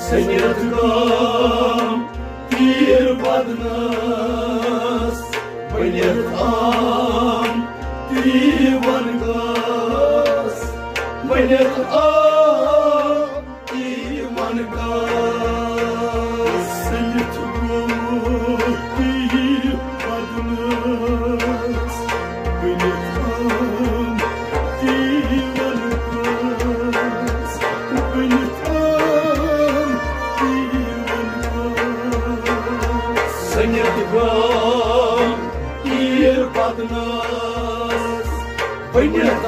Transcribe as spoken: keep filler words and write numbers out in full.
ژھٔنِتھ گام تیٖر بدنس، ؤنِتھ عام دیوان کاس، ؤنِتھ عام دیوان کاس۔ ژھٔنِتھ گوٚمُت تیٖر بدنس، ؤنِتھ عام دیوان کاس، ؤنِتھ عام دیوان کاس۔ ژھٔنِتھ گام تیٖر بدنس، ؤنِتھ